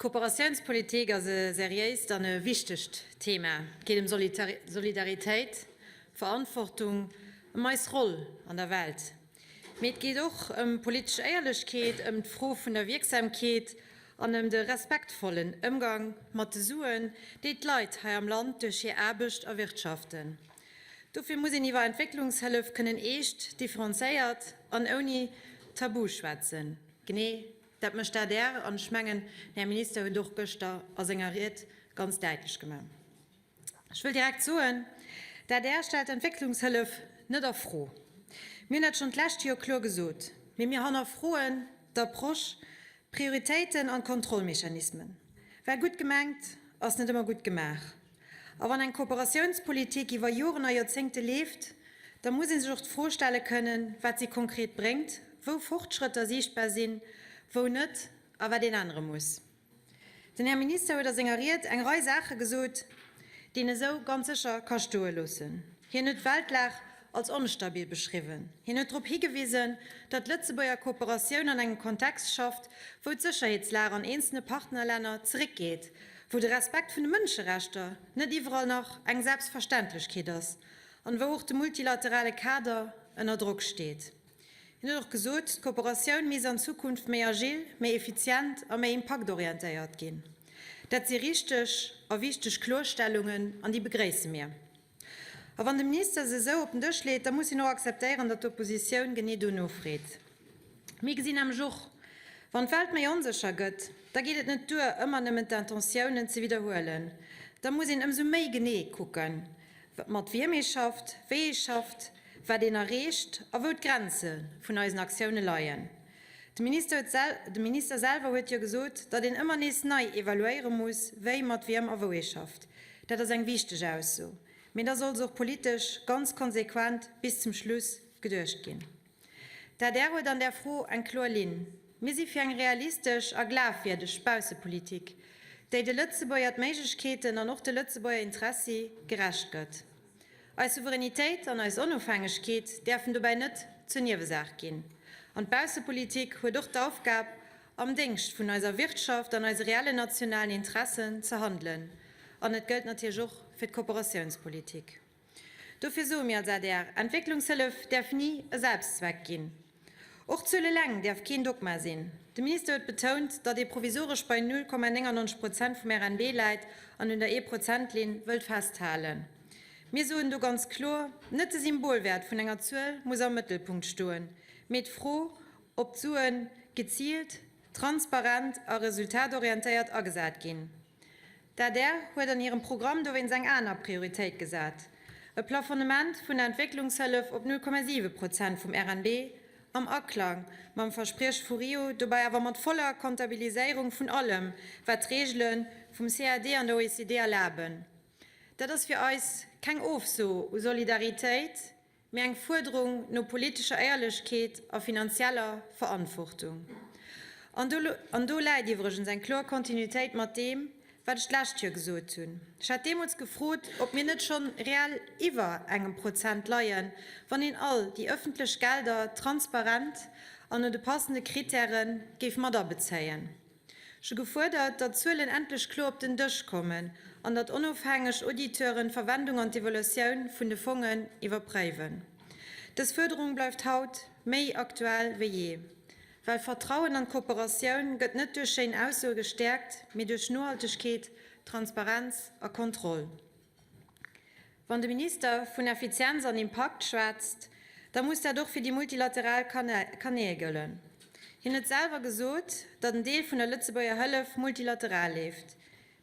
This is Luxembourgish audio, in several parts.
D'Kooperatiounspolitik ass e seriéist an e wichtegt Thema. Et geet ëm Solidaritéit, Verantwortung, ëm eis Roll an der Welt. Mee et geet och ëm politesch Éierlechkeet, ëm d'Fro vun der Wierksamkeet an ëm de respektvollen Ëmgang mat de Suen, déi d'Leit hei am Land duerch hir Aarbecht erwirtschaften. Dofir muss een iwwer Entwécklungshëllef kënnen eescht, differenzéiert an ouni Tabu schwätzen. Genee dat mécht d'ADR an ech mengen, den Här Minister huet et och gëschter a senger Ried ganz däitlech gemaach. Ech wëll direkt soen, d'ADR stellt d'Entwécklungshëllef net a Fro. Mir hunn dat schonn d'lescht Joer kloer gesot. Mee mir hannerfroen d'Approche, d'Prioritéiten an d'Kontrollmechanismen. Well gutt gemengt ass net ëmmer gutt gemaach. A wann eng Kooperatiounspolitik iwwer Joren a Joerzéngte leeft, da muss ee sech och d'Fro stelle kënnen, wat si konkret bréngt, wou Fortschrëtter siichtbar sinn, wou net a wat een ännere muss. Den Här Minister huet a senger Ried eng Rei Saache gesot, déi een esou ganz sécher ka stoe loossen. Hien huet d'Weltlag als onstabil beschriwwen. Hien huet drop higewisen, datt d'Lëtzebuerger Kooperatioun an engem Kontext schafft, wou d'Sécherheetslag an eenzelne Partnerlänner zeréckgeet, wou de Respekt vun de Mënscherechter net iwwerall nach eng Selbstverständlechkeet ass an wou och de multilaterale Kader ënner Drock steet. Hien huet och gesot, d'Kooperatioun misst an Zukunft méi agil, méi effizient a méi impaktorientéiert ginn. Dat si richteg a wichteg Klorstellungen an déi begréisse mir. A wann de Minister se esou op den Dësch leet, da muss hien och akzeptéieren, datt d'Oppositioun genee dono freet. Mir gesinn nämlech och, Wann d'Welt méi onsécher gëtt, da geet et net duer, ëmmer nëmmen d'Intentiounen ze widderhuelen. Da muss een ëmsou méi genee kucken, mat wiem ee schafft, wéi ee schafft, wat een erreecht a wou d'Grenze vun eisen Aktioune leien. De Minister huet, de Minister selwer huet jo gesot, datt een ëmmer nees nei evaluéiere muss, wéi, mat wiem a wou ee schafft. Dat ass eng wichteg Ausso, mee da soll se och politesch ganz konsequent bis zum Schluss geduecht ginn. D'adr huet an där Fro eng kloer Linn. Mir si fir eng realistesch a glafwierdeg Baussepolitik, déi de Lëtzebuerger d'Méiglechkeeten an och de Lëtzebuerger Interessi gerecht gëtt. Eis Souveränitéit an eis Onofhängegkeet däerfen dobäi net zur Niewesaach ginn. An d'Baussepolitik huet och d'Aufgab, am Déngscht vun eiser Wirtschaft an eise reellen nationalen Interessen ze handelen. An et gëllt natierlech och fir d'Kooperatiounspolitik. Dofir soe mir als adr, Entwécklungshëllef däerf ni e Selbstzweck ginn. Och d'Zuel eleng däerf keen Dogma sinn. De Minister huet betount, datt ee provisoresch bei 0,99 Prozent vum RNB läit an un der Ee-Prozent-Linn wëllt festhalen. Mir soen do ganz kloer, Net de Symbolwäert vun enger Zuel muss am Mëttelpunkt stoen, mee d'Fro, ob d'Sue geziilt, transparent a resultatorientéiert agesat ginn. D'adr huet an hirem Programm dowéinst eng aner Prioritéit gesat, e Plafonnement vun der Entwécklungshëllef op 0,7 Prozent vum RNB, am Aklang mam Verspriech vu Rio, dobäi awer mat voller Comptabiliséierung vun allem, wat d'Reegele vum CAD an der OECD erlaben. Dat ass fir eis keng Ofso u Solidaritéit, mee eng Fuerderung no politescher Éierlechkeet a finanzieller Verantwortung. An do, an do läit iwwregens eng kloer Kontinuitéit mat deem, wat ech d'lescht Joer gesot hunn. Ech hat deemools gefrot, ob mir net schonn reell iwwer engem Prozent leien, wann een all déi ëffentlech Gelder transparent an no de passende Kritäre géif mat abezéien. Ech hu gefuerdert, datt d'Zuelen endlech kloer op den Dësch kommen an datt onofhängeg Auditeuren d'Verwendung an d'Evolutioun vun de Fongen iwwerpréiwen. Dës Fuerderung bleift haut méi aktuell wéi jee, well Vertrauen an d'Kooperatioun gëtt net duerch schéin Aussoe gestäerkt, mee duerch Nohaltegkeet, Transparenz a Kontroll. Wann de Minister vun Effizienz an Impakt schwätzt, da muss dat och fir déi multilateral Kanäl gëllen. Hien huet selwer gesot, datt en Deel vun der Lëtzebuerger Hëllef multilateral leeft.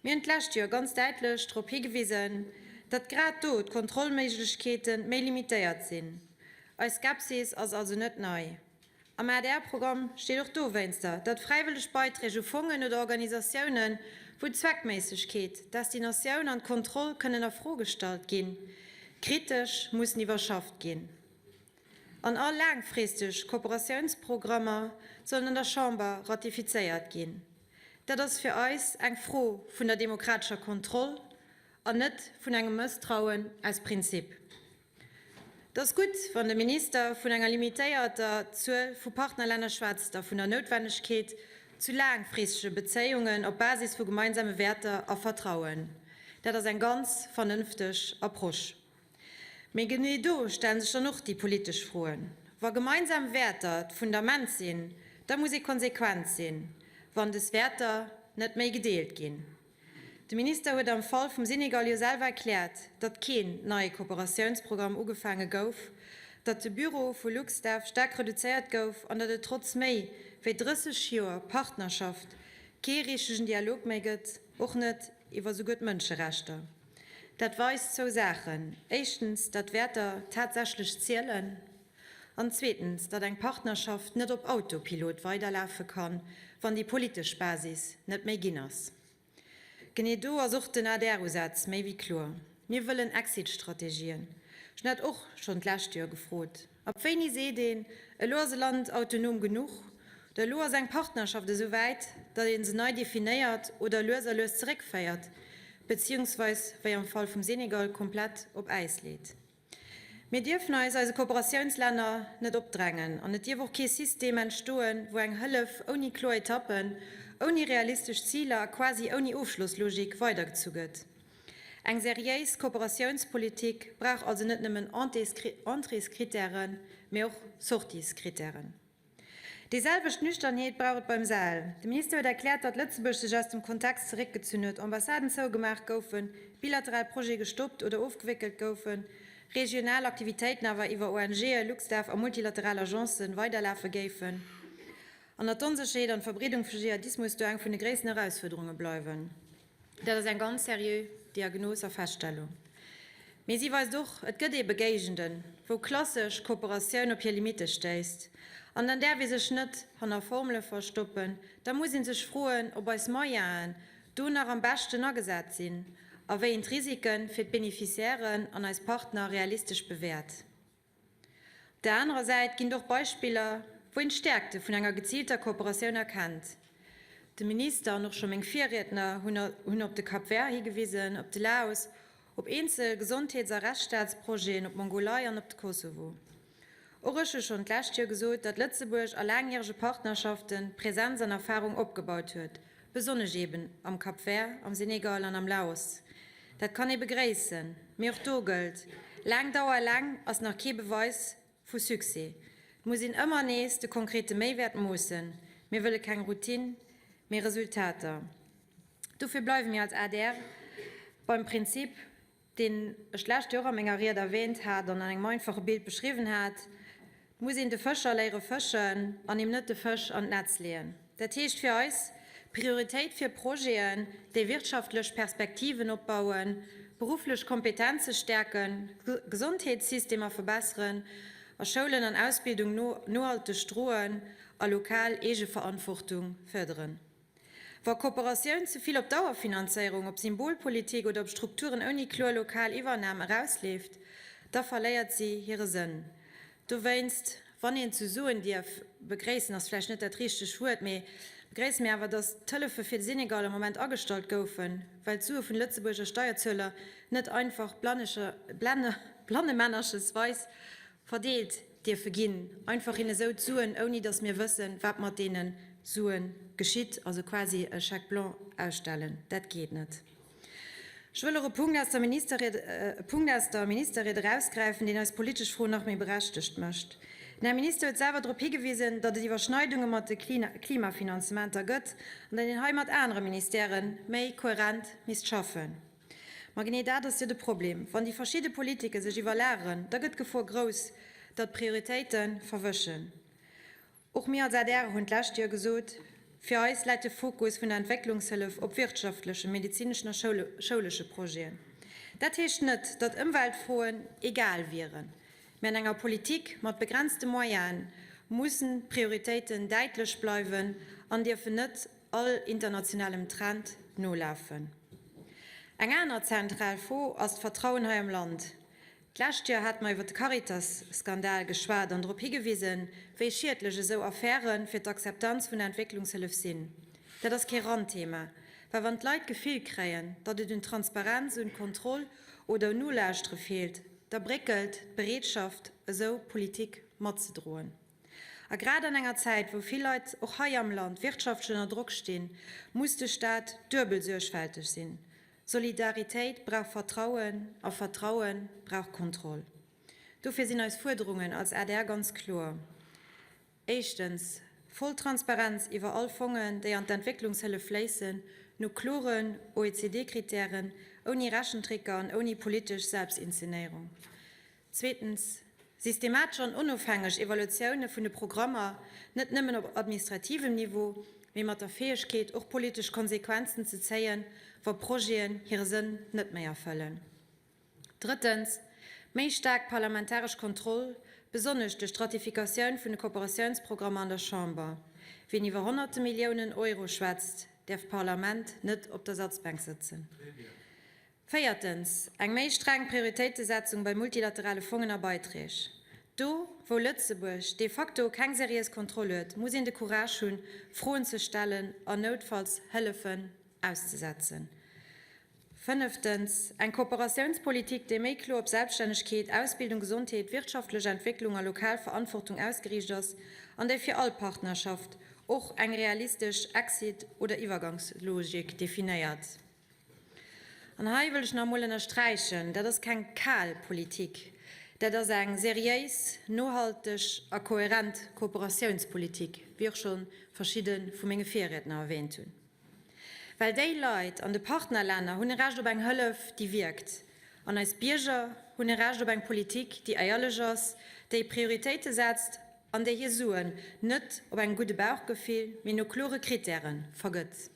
Mir hunn d'lescht Joer ganz däitlech drop higewisen, datt grad do d'Kontrollméiglechkeete méi limitéiert sinn. Eis Skepsis ass also net nei. Am ADR-Programm steet och dowéinster, datt fräiwëlleg Beiträg u Fongen oder Organisatiounen, wou d'Zweckméissegkeet, d'Destinatioun an d'Kontroll kënnen a Fro gestallt ginn, kritesch mussen iwwerschafft ginn. An all laangfristeg Kooperatiounsprogrammer sollen an der Chamber ratifizéiert ginn. Dat ass fir eis eng Fro vun der demokratescher Kontroll an net vun engem Mësstrauen aus Prinzip. Et ass gutt, wann de Minister vun enger limitéierter Zuel vu Partnerlänner schwätzt a vun der Noutwennegkeet. zu laangfristege Bezéiungen op Basis vu gemeinsame Wäerter a Vertrauen. Dat ass eng ganz vernënfteg Approche. Mee genee do stellen sech dann och déi politesch Froen. Wa gemeinsam Wäerter d'Fundament sinn, da muss ee konsequent sinn, wann des Wäerter net méi gedeelt ginn. De Minister huet am Fall vum Senegal jo selwer erkläert, datt keen neie Kooperatiounsprogramm ugefaange gouf, datt de Büro vu LuxDev staark reduzéiert gouf an datt et trotz méi wéi 30 Joer Partnerschaft kee richtegen Dialog méi gëtt, och net iwwer souguer d'Mënscherechter. Dat weist zwou Saachen, éischtens, datt Wäerter tatsächlech zielen, an zweetens, datt eng Partnerschaft net op Autopilot weiderlafe kann, wann déi politesch Basis net méi ginn ass. Genee do ass och den ADR-Usaz méi wéi kloer. Mir wëllen Exit-Strategien. Ech hunn dat och schonn d'lescht Joer gefrot. Ab wéini seet een, elo ass e Land autonom genuch oder elo ass eng Partnerschaft esou wäit, datt ee se nei definéiert oder lues a lues zeréckféiert, beziehungsweis wéi am Fall vum Senegal komplett op Äis leet? Mir dierfen eis eise Kooperatiounslänner net opdrängen an et dierf och kee System entstoen, wou eng Hëllef ouni kloer Etappen, ouni realistesch Ziler a quasi ouni Ofschlosslogik weidergezu gëtt. Eng seriéis Kooperatiounspolitik brauch also net nëmmen Entréeskrittären, mee och Sortieskrittären. Déi selwecht Nüchternheet brauch et beim Sahel. De Minister huet erkläert, datt Lëtzebuerg sech aus dem Kontext zeréckgezunn huet, Ambassaden zougemaach goufen, bilateral Projete gestoppt oder ofgewéckelt goufen, regional Aktivitéiten awer iwwer ONGe, LuxDev a multilateral Agencen weiderlafe géifen an datt d'Onsécherheet an d'Verbreedung vu Dschihadismus do eng vun de gréissten Erausfuerderunge bleiwen. Dat ass eng ganz seriö Diagnos a Feststellung. Mee si weist och, Et gëtt eebe Géigenden, wou klassesch Kooperatioun op hir Limitte stéisst. An dann däerf ee sech net hanner Formele verstoppen, da muss ee sech froen, ob eis Moyenen do nach am beschten agesat sinn a wéi een d'Risike fir d'Beneficiairen an eis Partner realistesch bewäert. Op der anerer Säit ginn et och Beispiller, wou een d'Stäerkte vun enger geziilter Kooperatioun erkennt. De Minister an och scho meng Virriedner hunn op de Cap Vert higewisen, op de Laos, op eenzel Gesondheets a Rechtsstaatsprojeten, op d'Mongolei an op de Kosovo. Och ech hu schonn d'lescht Joer gesot, datt Lëtzebuerg a laangjärege Partnerschaften Präsenz an Erfahrung opgebaut huet, besonnesch eeben am Cap Vert, am Senegal an am Laos. Dat kann ee begréissen, mee och do gëllt, Laang Dauer eleng ass nach kee Beweis vu Succès. Et muss een ëmmer nees de konkrete Méiwäert moossen. Mir wëlle keng Routine, mee Resultater. Dofir bleiwe mir als adr beim Prinzip, deen ech d'lescht Joer a menger Ried erwähnt hat an an engem einfache Bild beschriwwen hat, Et muss een de Fëscher léiere fëschen an him net de Fësch an d'Netz leeën. Dat heescht fir eis, Prioritéit fir Projeten, déi wirtschaftlech Perspektiven opbauen, berufflech Kompetenze stäerken, Gesondheetssystemer verbesseren a Schoulen an Ausbildung nohalteg droen a lokal Eegeverantwortung fërderen. Wa Kooperatioun ze vill op Dauerfinanzéierung, op Symbolpolitik oder op Strukturen ouni kloer lokal Iwwernam erausleeft, da verléiert si hire Sënn. Dowéinst, wann een zu soen dierf, begréissen ass vläicht net dat richteg Wuert, mee begréisse mir awer, datt d'Hëllefe fir de Senegal am Moment agestallt goufen, well d'Sue vun de Lëtzebuerger Steierzueler net einfach blannemännerchesweis verdeelt dierfe ginn, einfach hinne sou d'Suen, ouni datt mir wëssen, wat mat deene Sue geschitt, also quasi e Chèque blanc ausstellen, dat geet net. Ech wëll och e Punkt aus der Ministerried, e Punkt aus der Ministerried erausgräifen, deen eis politesch Fro nach méi berechtegt mécht. Den Här Minister huet selwer drop higewisen, datt et Iwwerschneidunge mat de Klimafinanzementer gëtt an datt een hei mat anere Ministèrë méi kohärent misst schaffen. Ma genee dat ass jo de Problem, Wann déi verschidde Politike sech iwwerlageren, da gëtt d'Gefor grouss, datt d'Prioritéite verwëschen. Och mir als adr hunn d'lescht Joer gesot, Fir eis läit de Fokus vun der Entwécklungshëllef op wirtschaftlechen, medezineschen a schoulesche Projeten. Dat heescht net, datt Ëmweltfroen egal wieren, mä an enger Politik mat begrenzte Moyene mussen d'Prioritéiten däitlech bleiwen an dierfen net all internationalem Trend nolafen. Eng aner zentral Fro ass d'Vertrauen hei am Land. D'lescht Joer hate mer iwwer de Caritas-Skandal geschwat an drop higewisen, wéi schiedlech esou Affäre fir d'Akzeptanz vun der Entwécklungshëllef sinn. Dat ass kee Randthema, well wann d'Leit d'Gefill kréien, datt et un Transparenz, un Kontroll oder un Nolauschtere feelt, da bréckelt d'Bereetschaft, esou Politik matzedroen. A grad an enger Zäit, wou vill Leit och hei am Land wirtschaftlech ënner Drock stinn, muss de Staat duebel suergfälteg sinn. Solidaritéit brauch Vertrauen a Vertraue brauch Kontroll. Dofir sinn eis Fuerderungen als adr ganz kloer. Éischtens, voll Transparenz iwwer all Fongen, déi an d'Entwécklungshëllef fléissen, no kloren OECD-Kritären, ouni Rechentricker an ouni politesch Selbstinszenéierung. Zweetens, systematesch an onofhängeg Evaluatioune vun de Programmer, net nëmmen op administrativem Niveau, mee mat der Fäegkeet, och politesch Konsequenzen ze zéien, wa Projeten hire Sënn net méi erfëllen. Drëttens, méi staark parlamentaresch Kontroll, besonnesch duerch d'Ratifikatioun vun de Kooperatiounsprogrammer an der Chamber. Wien iwwer honnerte Milliounen Euro schwätzt, däerf d'Parlament net op der Satzbänk sëtzen. Véiertens, eng méi streng Prioritéitesetzung bei multilaterale Fongen a Beiträg. Do, wou Lëtzebuerg de facto keng seriös Kontroll huet, muss een de Courage hunn, Froen ze stellen an noutfalls Hëllefen auszesetzen. Fënneftens, eng Kooperatiounspolitik, déi méi kloer op Selbststännegkeet, Ausbildung, Gesondheet, wirtschaftlech Entwécklung a lokal Verantwortung ausgeriicht ass an déi fir all Partnerschaft och eng realistesch Exit oder Iwwergangslogik definéiert. An hei wëll ech nach emol ënnersträichen, Dat ass keng kal Politik, dat ass eng seriéis, nohalteg a kohärent Kooperatiounspolitik, wéi och scho verschidde vu menge Virriedner erwähnt hunn. Well déi Leit an de Partnerlänner hunn e Recht op eng Hëllef, déi wierkt. An eis Bierger hunn e Recht op eng Politik, déi éierlech ass, déi Prioritéite setzt an déi hir Suen net op engem gudde Bauchgefill, mee no klore Krittäre vergëtt.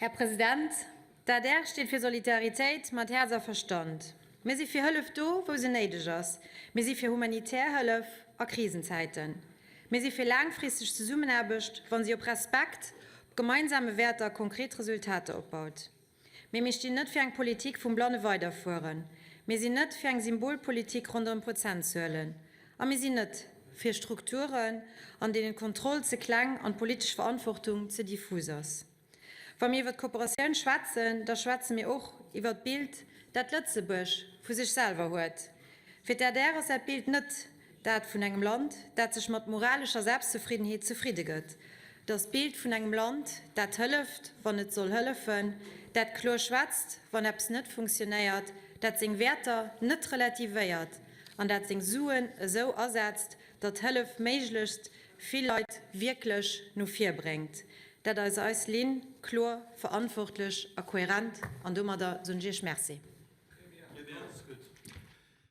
Här President, d'ADR steet fir Solidaritéit mat Häerz a Verstand. Mir si fir Hëllef do, wou se néideg ass. Mir si fir humanitär Hëllef a Krisenzäiten. Mir si fir laangfristeg Zesummenaarbecht, wa si op Respekt, op gemeinsame Wäerter a konkret Resultater opbaut. Mee mir stinn net fir eng Politik vum blanne Weiderfueren. Mir sinn net fir eng Symbolpolitik ronderëm Prozentzuelen. A mir sinn net fir Strukturen, an deenen d'Kontroll ze kleng an d'politesch Verantwortung ze diffus ass. Wa mir iwwer d'Kooperatioun schwätzen, da schwätze mir och iwwer d'Bild, dat Lëtzebuerg vu sech selwer huet. Fir d'ADR ass dat Bild net dat vun engem Land, dat sech mat moralescher Selbstzefriddenheet zefridde gëtt. Et ass d'Bild vun engem Land, dat hëlleft, wann et soll hëllefen, dat kloer schwätzt, wann eppes net funktionéiert, dat seng Wäerter net relativéiert an dat seng Suen esou asetzt, datt Hëllef méiglechst vill Leit wierklech no vir bréngt. Dat ass eis Linn, kloer, verantwortlech a kohärent. An domadder soen ech Iech Merci.